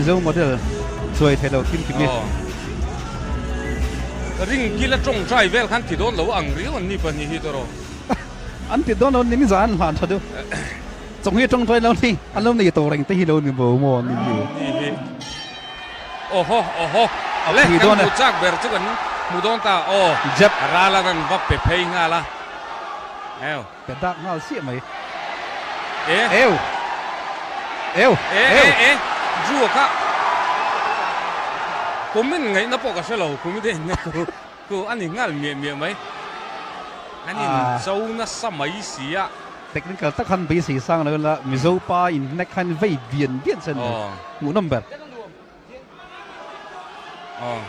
Mizo model chuai thei lo kim kim i. Ring kil a tawngtai vel khan ti dawn lo ang riau an ni pahnih hi tawh. An ti dawn lo ni mi zan an hlan tha deuh. Chawng hi tawngtai lo ni an lo nei tawh reng te hi lo ni bo maw ni hi. Ni hi. Oho oho le kan hmu chak ber chu kan hmu dawn ta aw. Jep. Ral a rawn va pe phei nghal a. Eo. Pe dak nghal siah mai. E. Eo. Eo. E e e. Drew a kha comment ngaihna pawh ka hre lo kum te in ku ku a ni nghal miah miah mai. An in cho nasa mai si a. Technical tak han beisei sang lo ila Mizo pa in hnek khan vei bian bian sen mai. Hmuhnawm ber. Aw.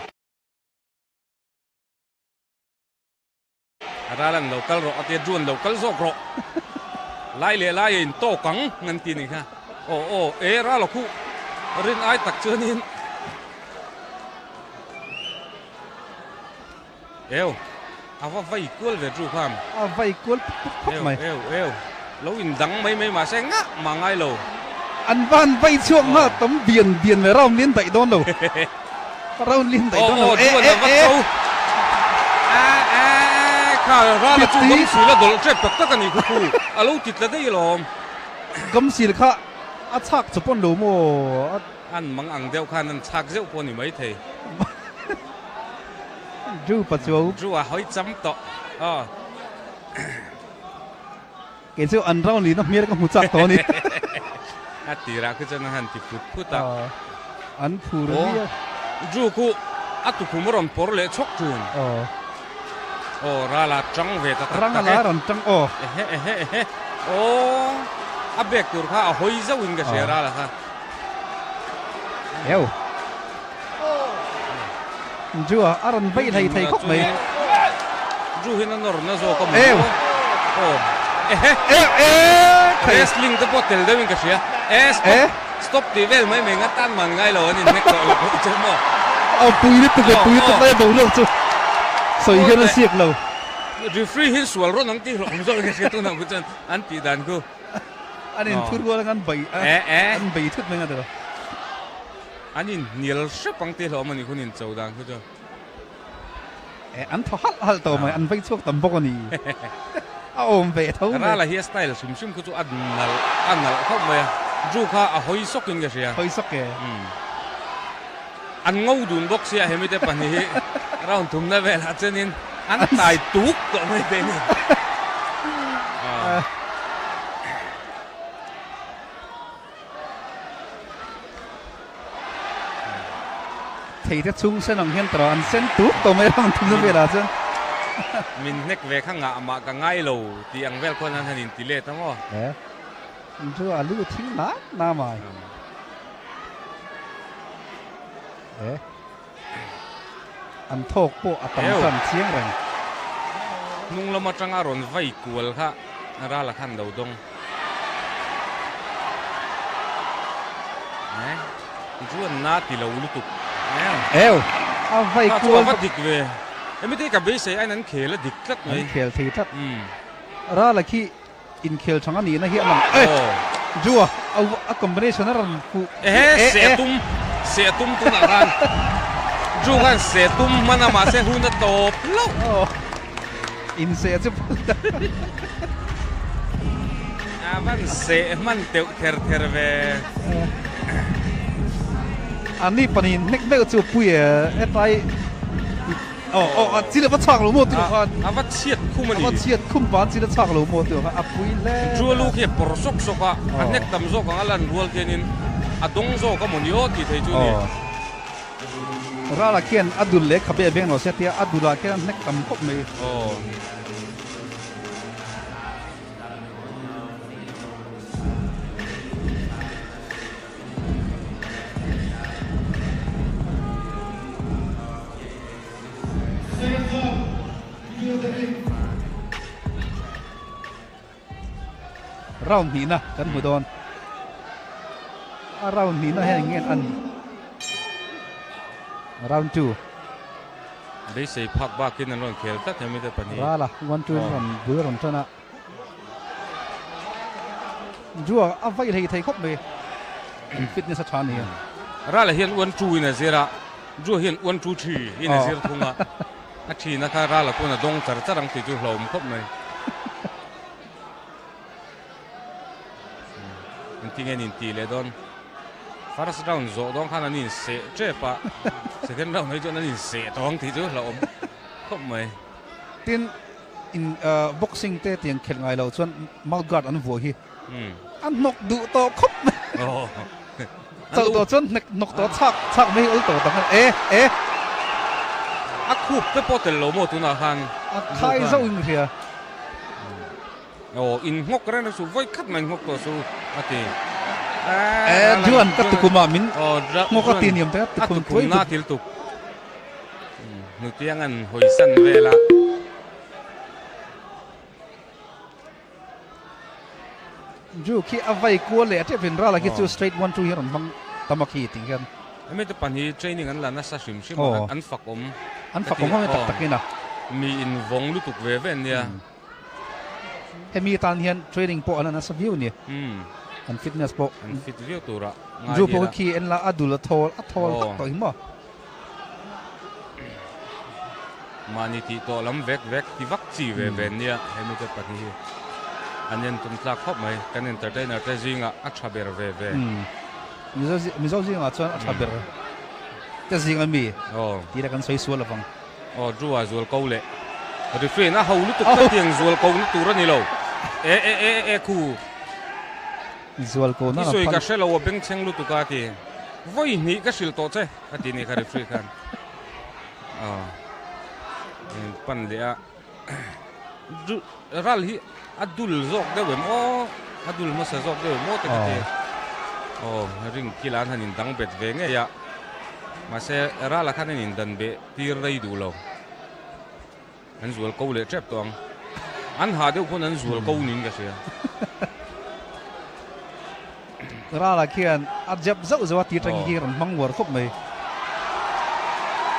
A ral an lo kal rawh a tia Drew an lo kal zawk rawh. Lai leh lai a in tawk ang an ti ni kha. Aw aw e ral a khuh rin ai tak chuanin Eu a va vai kual ve Drew khan. A vai kual puk puk khawp mai. Eu eu eu lo in dang mai mai mahse ngah mah ngai lo. An va han vai chhuak nghal tam bian bian ve round lian daih dawn lo. Round lian daih dawn lo. Aw aw Drew an a va cho. A a kha ral a chu gamsil a dawlh tep tak tak a ni khu khu a lo ti tla daih alawm. Gamsil kha a chhak chu pawn lo maw. An mang ang deuh khan an chhak zeuh pawh a ni maithei. Drew pa chu. Drew a hawi cham tawh aw. Kei chu an round lihna hmel ka hmu chak tawh a ni. A tirah khi chuan an han ti phut phut a. An phur viau. Drew khu a tukhum a rawn pawr leh chhawk thin. Aw ral a tang ve ta tak tak e. Rang a la rawn tang aw. Ehe ehe ehe aw a bek tur kha a hawi zauh in ka hria ral a kha. Eu. Drew a a rawn vei hlei thei khawp mai. Drew hian a nawr na zawk a maw? Eu. Aw. Ehe. Eu e. Wrestling te pawh tel deuhin ka hria. E stop. Stop tih vel mai mai nga tan man ngai lo an inhnek tawh lo pawh chu maw? Aw pui lutuk e pui lutuk lai a boruak chu sawi hian a siak lo. Referee hian sual rawn ang tih hlawm zawk ka hria tunah khu chuan an tih dan khu. An inthur rual ang an bei an bei thut mai nga tiraw. An inhnial hrep ang tih hlawm a ni hun incho dan khu chu. E an thaw halh halh tawh mai an vei chhuak tam bawk a ni. A awm ve tho mai. Rala hi a style hrim hrim khu chu a nalh a nalh khawp mai a. Drew kha a hawi sawk in ka hria. Hawi sawk e. An ngo dun bawk sia hemi te pahnih hi round thumna velah chuanin an tai tuk tawh mai te ni. Thei te chung sen ang hian tawh an sen tuk tawh mai round thumna velah chuan. Min hnek ve kha ngah mah ka ngai lo tih ang vel khuan an han inti let a maw. Chu a lu thing na na mai. E. An thawk pawh a tam tan chiang reng. Hnung lam atanga rawn vai kual kha ral a khan lo dawng. E. Chu an na ti lo lutuk. Eo. A vai kual. Chu a va dik ve. Emite ka beisei aiin an khel a dik tlat mai. An khel thei tlat. Ral a khi Inkhel thang a nihna hi a lang e. Drew a a combination a rawn fuh. Ehe seh tum seh tum tunah khan Drew khan seh tum hman a mahse hun a tawp hlauh. In seh chu A van seh hman teuh ther ther ve. Ani pahnih hnek deuh chu pui e hetlai. Aw aw a chil a va chhak lo maw tih khan. A va chhiat khum a ni. A va chhiat khum pa chil a chhak lo maw tih khan a pui hle. Chu lu khi a pawr sawk sawk a, a hnek tam zawk ang a lan rual khianin a dawng zawk a maw ni aw tih thei chu ni. Rala khian a dul leh khabe a veng lo sia tia a dulah khian a hnek tam khawp mai. Aw. Round hnihna kan hmu dawn. A round hnihna hian eng nge an Round 2. Beisei phak bakin an rawn khel tlat hemi te pahnih. Rala 1 2 rawn bul rawn tan a. Drew a vai hlei thei khawp mai. Fitness a tha a ni. Rala hian one two in a zir a, Drew hian one two three in a zir thung a, a thina kha Rala pawn a dawng char char ang tih chu hlauhawm khawp mai. Engtin nge an intih leh dawn? First round zawh dawn khan an inseh tep a, second round hi chuan an inseh tawh ang tih chu hlauhawm khawp mai. Tin, in boxing te tiang khelh ngai loh chuan mouth guard an vuah hi a hnawk duh tawh khawp mai. Chauh tawh chuan hnek hnawk tawh chhak chhak mai hi awl tawh tak a ni. E e. A khup te pawh tel lo maw tunah khan? A khai zauh in ka hria. Aw in nghawk reng reng suh vawi khat mai nghawk tawh suh a ti. E Juan ka tukum ah min nghawk a ti niam te a tukhum tuai na til tuk. Hnutiang an hawi san vel a. Drew khi a vai kual leh a tep in Rala khi chu straight one two hi a rawn hmang tam a khi tih hian. Hemi te pahnih training an la nasa hrim hrim a an fak awm. An fak awm tak tak in a. Mi in vawng lutuk ve ve ania. Hemi tan hian training pawh an la nasa viau a ni. An fitness pawh. An fit viau tura ngai Drew pawh khi en la a dul a thawl a thawl tak tawh hi maw. Mahni tih tawh lam vek vek ti vak chi ve ve nia hemi te pahnih hi an en tum tlak khawp mai kan entertainer te zingah a tha ber ve ve. Mizo zingah chuan a tha ber te zing ami tih la kan sawi sual lovang. Aw Drew a zual ko leh referee in a ho lutuk tlat tiang zual ko na tur a ni lo e e e e khu. Zual ko na I sawi ka hre lo a bengchheng lutuk a ti. Vawi hnih ka hrilh tawh che a ti ni kha referee khan. Aw in pan leh a ral hi a dul zawk deuh em aw a dul hmasa zawk deuh em aw te ka ti. Aw ring kil an han in dang bet ve ngei a mahse rala khan an in dan beh tir rei duh lo. An zual ko leh tep tawh ang. An ha deuh pawn an zual ko niin ka hria. Rala khian a jab zauh zauh a tir tang hi rawn hmang uar khawp mai.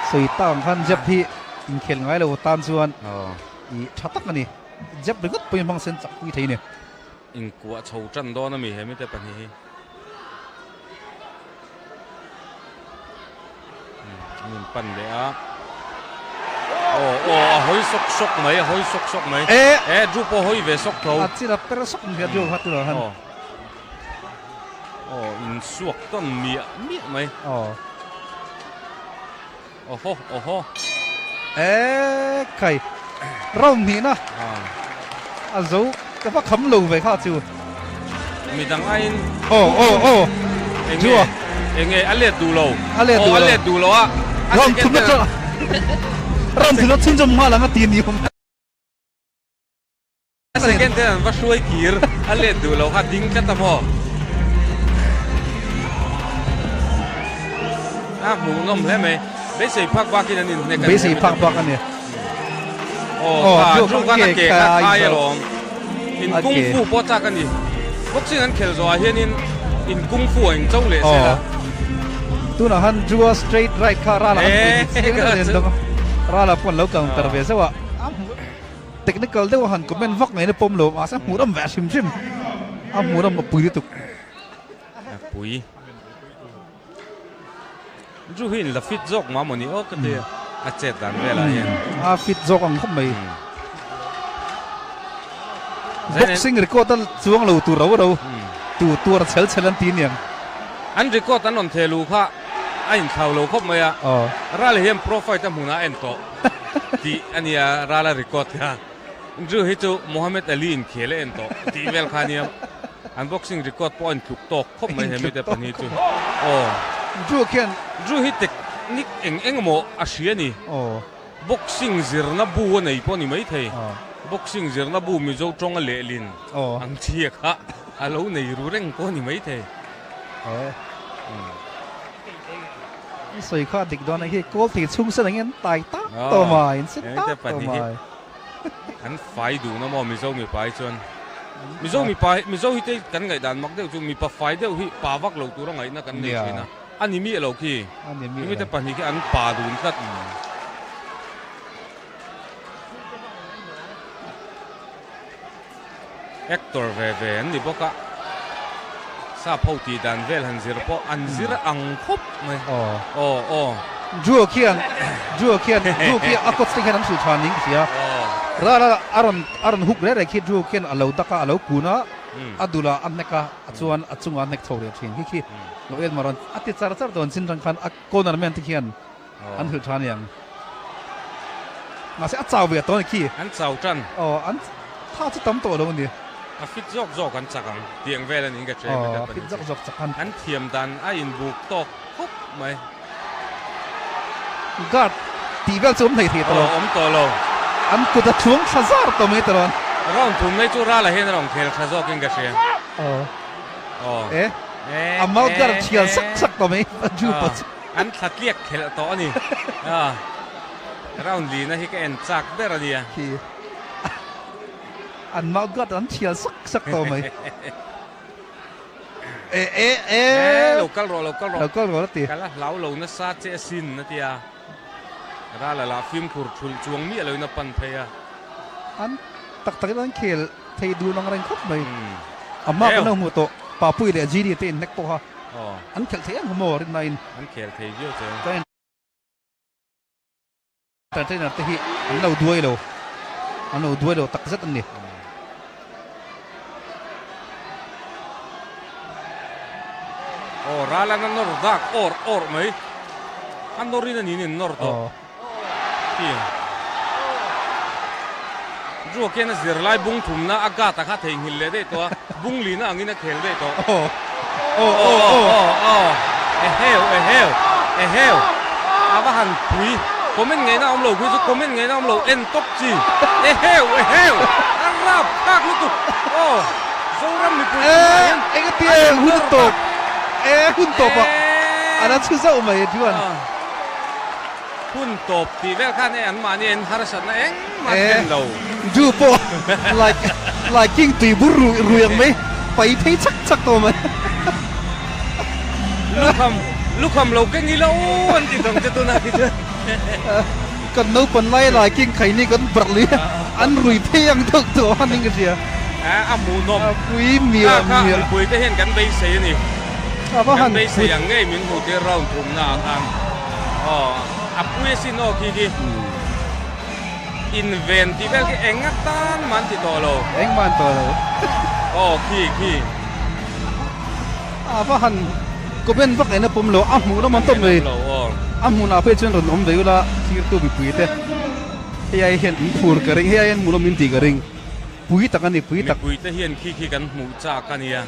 Sawi tak ang khan jab hi inkhel ngai lo tan chuan i tha tak a ni. Jab ringawt pawhin hmang sen chak pui thei a ni. Inkuah chho tan dawn a mi he mite pahnih hi. An in pan leh a. Aw aw a hawi sawk sawk mai a hawi sawk sawk mai. E e Drew pawh hawi ve sawk tho. A chil a per sawk mai a Drew kha tunah khan. Aw aw in suak tawn miah miah mai. Aw. Awhaw awhaw. E khai round hnihna a zo ka va kham lo ve kha chu. Midang aiin aw aw aw enge enge a let duh lo a let duh lo a let duh lo a round thumna chu round thumna chhunzawm nghal ang a ti ni awm. A second ten an va hruai kir a let duh lo kha ding tlat a maw? A hmuhnawm hle mai. Beisei phak bakin an inhnek a ni. Beisei phak bak a ni. Aw kha Drew khan a ke kha khai alawm. In kung fu pawh chak a ni. Boxing an khelh zawhah hianin in kung fu a incho leh zel a. Tunah khan Drew a straight right kha Rala an pui chiang a ni. Rala pawh an lo counter ve zauh a. Technical deuh a han comment vak ngei na pawm lo mahse a hmuh ram ve hrim hrim a hmuh ram a pui lutuk. A pui. Drew hi in la fit zawk mah mawni aw ka ti a chet dan velah hian. A fit zawk ang khawp mai. Boxing record a chuang lo tur ro ro tu tuar chhel chhel an ti aniang. An record an rawn theh luh kha a inthlau lo khawp mai a. Ral hian pro fight a hmunah a en tawh. Tih a nia Rala record kha. Drew hi chu Muhammad Ali inkhel a en tawh tih vel kha a nia. An boxing record pawh a intluk tawk khawp mai he mite pahnih chu. Aw. Drew khian. Drew hi technique eng eng emaw a hria a ni. Aw. Boxing zirna bu a nei pawh a ni maithei. Boxing zirna bu Mizo tawnga lehlin ang chhia kha a lo nei ru reng pawh a ni maithei. Aw. I sawi kha dik dawn a hi kawl thei chhung sen angin tai tak tawh mai in sen tak tawh mai. An fai dun a maw Mizo mipa hi chuan Mizo mipa hi Mizo hi te kan ngaihdan mak deuh chu mipa fai deuh hi pa vak lo tura ngaihna kan nei thin a a ni miah lo khi hemi te pahnih khi an pa dun tlat. Actor ve ve an ni bawk a. Sap ho tih dan vel han zir pawh an zir ang khawp mai. Aw aw. Drew khian Drew khian Drew khi a coach te khian an hrilh tha ning ka hria. Ral a a rawn a rawn hook reh reh khi Drew khian a lo dak a a lo kun a a dulah a hnek a a chuan a chungah a hnek chho reh thin khi khi lo en mah rawn a ti char char dawn chin rang khan a corner man te khian an hrilh tha aniang. Mahse a chau ve tawh a ni khi. An chau tan. Aw an tha chu tam tawh lo a ni. A fit zawk zawk an chak ang tiang vel a niin ka hria Aw a fit zawk zawk chak an. An thiam dan a inbuk tawk khawp mai. Guard tih vel chu awm hlei thei tawh lo. Aw awm tawh lo. An kut a thuang tha zar tawh mai tawh lo. Round thum mai chu Rala hian a rawn khel tha zawkin ka hria. Aw. Aw. E. A mouth guard a thial sak sak tawh mai a ju pa chu. An thla tliak khelh tawh a ni. Round lina hi ka en chak ber a nia. Khi an mouth guard an thial sak sak tawh mai. E e e. Lo kal rawh lo kal rawh. Lo kal rawh a ti. Ka la hlau lo nasa che asin a ti a. Rala lah fimkhur thulh chuang miah loin a pan phei a. An tak takin an khel thei dun ang reng khawp mai. A mark an lo hmuh tawh Papui leh Genie te inhnek pawh kha. An khelh thei em maw rinna in. An khel thei viau che. Ka entertainer te hi an lo duai lo. An lo duai lo tak zet an ni. Aw ral an a nawr dak awr awr mai. A nawrin a niin in nawr tawh. Khi Ruak hian a zirlai bung thumna a gate ah kha a theihnghilh leh daih tawh a, bung lina angin a khel daih tawh. Aw aw aw aw aw aw eheu eheu eheu a va han pui comment ngaihna awm lo khi chu comment ngaihna awm lo en tawp chi eheu eheu a rap thlak lutuk aw Zoram mipui chungah hian E enga tia e hun tawp e hun tawp ah a la chhu zauh mai chuan. Hun tawp tih vel khan e anmahni en harsatna engmah thlen lo. Ju pawh like like king tui bur rui rui ang mai pai phei chak chak tawh mai. Lukham lukham lo keng ila aw an ti dang che tunah khi chuan. Kan naupan lai lai king khaini kan barh lui an rui phei ang deuh tawh a ning ka hria. A hmuhnawm. A pui miah miah. Mipui te hian kan beisei a ni. Kan beisei ang ngei min hmuh tir round thumna ah khan. Aw a pui asin aw khi khi inven tih vel khi eng atan mah an ti tawh lo. Eng mah an tawh lo. Aw khi khi. A va han comment vak en a pawm lo a hmuh lam an tawp mai. A hmunah phei chuan rawn awm ve ula thirtu mipui te hei ai hian in phur ka ring hei ai hian hmuh lam in tih ka ring pui tak a ni pui tak. Mipui te hian khi khi kan hmuh chak a nia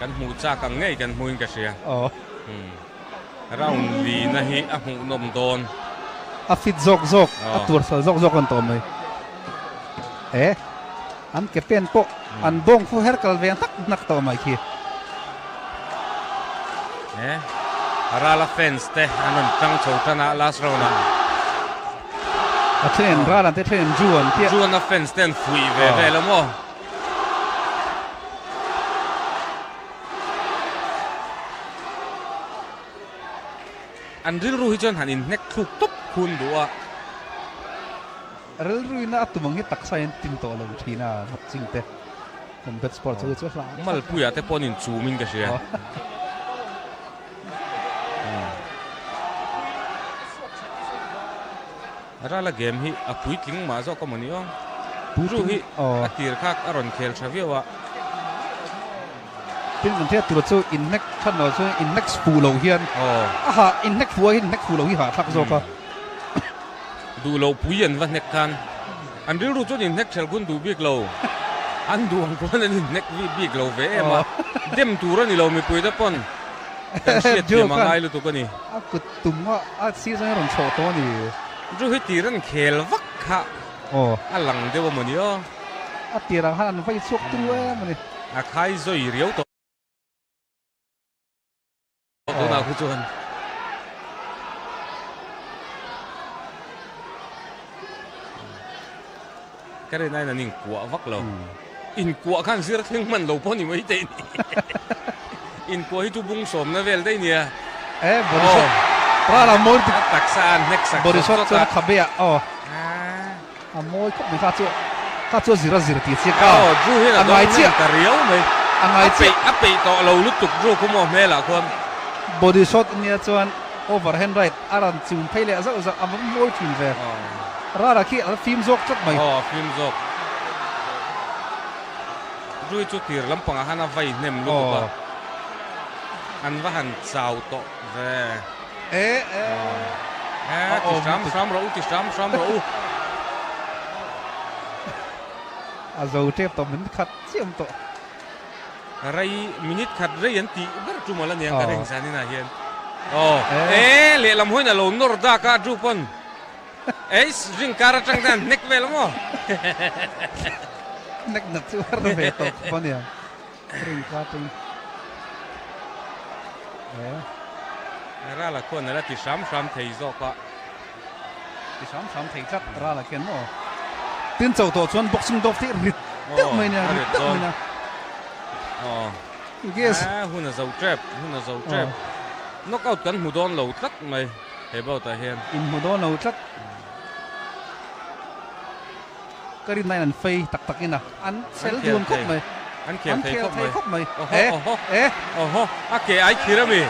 kan hmuh chak ang ngei kan hmuhin ka hria. Aw. Round lina hi a hmuhnawm dawn. A fit zawk zawk, a tuar sual zawk zawk an tawh mai. E, an ke pen pawh an bawng khu her kal ve hnak hnak tawh mai khi. E, Rala fans te an rawn tang chho tan a last round ah. A then Rala te then Juan te. Juan a fans te an fuih ve vel a maw. An rilru hi chuan han inhnek thluk tawp khun duh a. Rilruina a tum ang hi taksa hian tin tawh lo thin a, boxing te, combat sports ho hi chu a hlah. Malpuia te pawh an inchumin ka hria. Rala game hi a puitling mah zawk a mawni aw. Chu hi a tir kha a rawn khel tha viau a. Tin kan hriat tur chu inhnek than lo chuan inhnek fuh lo hian a ha inhnek fuh a hian inhnek fuh lo hi hahthlak zawk a. Duh loh pui an va hnek khan an rilru chuan inhnek ṭhelh hun duh bik lo. An duh ang pawn an inhnek bik lo ve em a. Dem tur a ni lo mipui te pawn kan hriat thiam a ngai lutuk a ni. A kut tum a a sir zawng hi a rawn chhoh tawh a ni. Chu hi tir an khel vak kha a lang deuh a mawni aw. A tir ang khan an vai chhuak turu em a ni. A khai zawi riau tawh tunah khu chuan. Ka rin aiin an inkuah vak lo. Inkuah khan zir thleng hman lo pawh ni mai te ni. Inkuah hi chu bung sawmna vel daih nia. E body shot. Ral a mawi dik. Taksa an hnek sak body shot chuan khabe ah aw. A mawi khawp mai kha chu kha chu a zir a zir tih chiah ka. Aw Drew hian a dawng hnem ta riau mai. A ngai chiah. A peih tawh lo lutuk Drew khu maw hmelah khuan. Body shot ania chuan overhand right a rawn chum phei leh zauh zauh a va mawi thin ve. Rara khi a fim zawk tlat mai. Aw a fim zawk. Drew chu tir lampangah khan a vai hnem lutuk a. An va han chau tawh ve. E e. E ti hram hram rawh u ti hram hram rawh u. A zo tep tawh min khat chiam tawh. Rei minute khat rei an tih ber tum ala niang ka ring zan inah hian. Aw e lehlam hawiin a lo nawr dak a Drew pawn eiss ring kar atang te an hnek vel maw. Hnek nat chu har ve tawh khawp ania ring kar atang. E. Rala khuan ala ti hram hram thei zawk a. Ti hram hram thei tlat Rala khian maw. Tin cho tawh chuan boxing dove te rit deuh mai nia rit deuh mai nia. Aw. Yes. Hun a zo tep, hun a zo tep. Knockout kan hmu dawn lo tlat mai he bout ah hian. In hmu dawn lo tlat. Ka rin nain an fei tak tak in a an chel dun khawp mai. An khel thei khawp mai. Oho oho oho a ke ai khir a mi.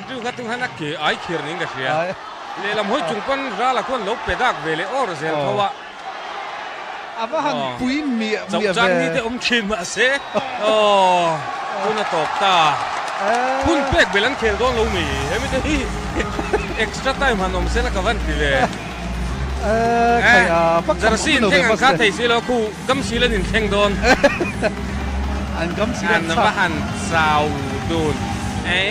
Chu kha tung han a ke ai khir niin ka hria. Lehlam hawi chung pawn rala khuan lo pe dak ve leh awr zel tho a. A va han pui miah miah ve. Chauh chang ni te awm thin mahse aw hun a tawp ta. Hun pek belh an khel dawn lo mi hemi te hi extra time han awm sela ka van ti ve. Jersey in thleng an kha thei si lo khu gam sil an in thleng dawn. An gam sil an va han chau dun e.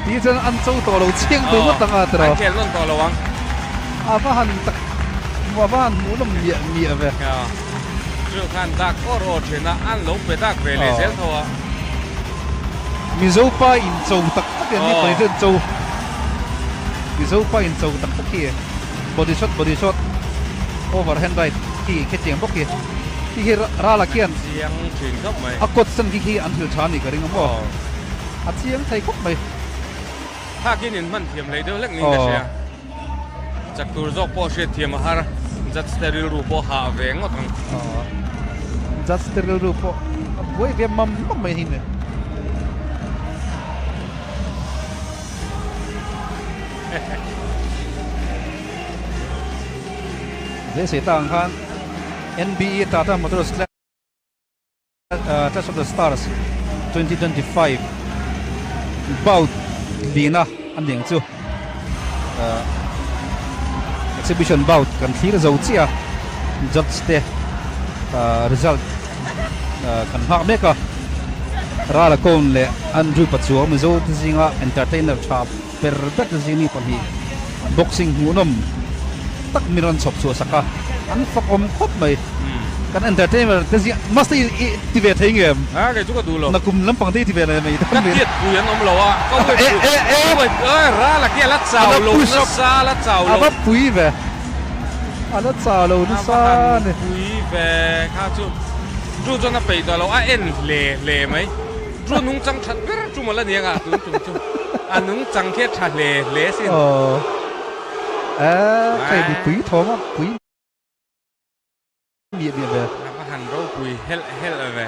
Ti chuan an cho tawh lo chiang tur ngawt ang a tiraw. An khel nawn tawh lo ang. A va han tak a va han hmuh nawm miah miah ve. Chu khan dak awr awr thin a, an lo pe dak ve leh zel tho a. Mizo pa in cho tak tak hi an ni pahnih chuan cho. Mizo pa in cho tak tak hi body shot body shot over hand right khi khetiang bawk hi khi khi rala khian Chiang thin khawp mai. A kawt san khi khi an thil tha a nih ka ring a maw. A chiang thei khawp mai. Thakin in hman thiam hlei deuh hlek niin ka hria. Chak tur zawk pawh hriat thiam a har. Judge te rilru pawh hah ve ngawt ang. Judge te rilru pawh a buai ve mam mam mai hi ni. Zesei ta ang khan NBE Tata Motors Clash of the Stars 2025 bout lina a ni ang chu exhibition bout kan thlir zo chiah a judge te result kan nghak mek a Rala Kawn leh Andrew Pachuau Mizo te zinga entertainer tha ber ber te zing mi pahnih boxing hmuhnawm tak min rawn chhawp chhuah sak a, an fakawm khawp mai. Kan entertainer te zing must i ti ve thei nge em? A kei chu ka duh lo. Nakum lampang te i ti ve leh mai Ka tiat pui an awm lo a, ka wait pui ka wait pui ral a khi a la chau lo nasa a la chau lo. A va pui ve, a la chau lo nasa a ni. A va han pui ve kha chu chu chuan a peih tawh lo a en hle hle mai. Chu nungchang that ber chu mawlh a ni anga tun tum chu a nungchang khi a tha hle hle sin. Aw e kei mi pui thawm a pui miah miah ve. A va han ropui helh helh ve.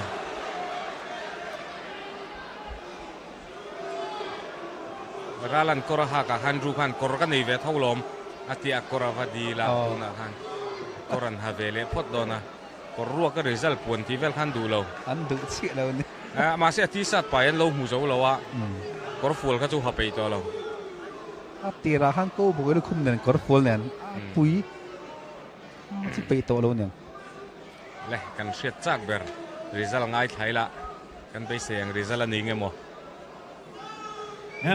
Ralan kawr a hak ah khan Drew khan kawr ka nei ve tho lawm a ti a kawr a va dil a tunah khan kawr an ha ve leh phawt dawn a. Kawr ruak a result puan tih vel khan duh lo. An duh chiah lo ni. Mahse a t-shirt pai an lo hmu zo lo a, kawr fual kha chu ha peih tawh lo. A tirah khan ko bawk in khum nen kawr fual nen a pui chi peih tawh lo niang. Le kan hriat chak ber result ngaithla ila kan beisei ang result a ni nge maw.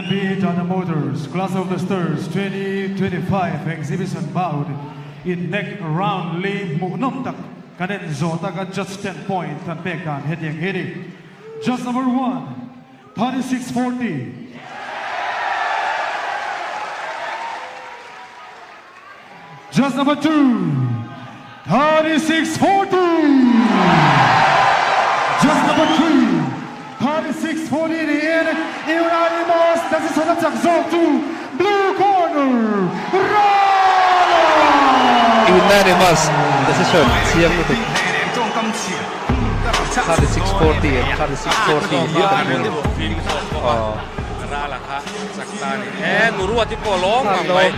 NB Tata Motors Clash of the Stars 2025 Exhibition Bout in nek round li hmuhnawm tak kan en zawh taka judge ten point an pek dan hetiang hi a ni. Judge number one, 36 40. Judge number two, 36 40. Judge number 3, 36 40 niin unanimous decision a chak zawk chu blue corner, Rala! Unanimous decision chiang lutuk. 36 40, 36 40 hlir kan hmu. Rala kha chak ta ni e, nuruati pawh lawm ngang mai.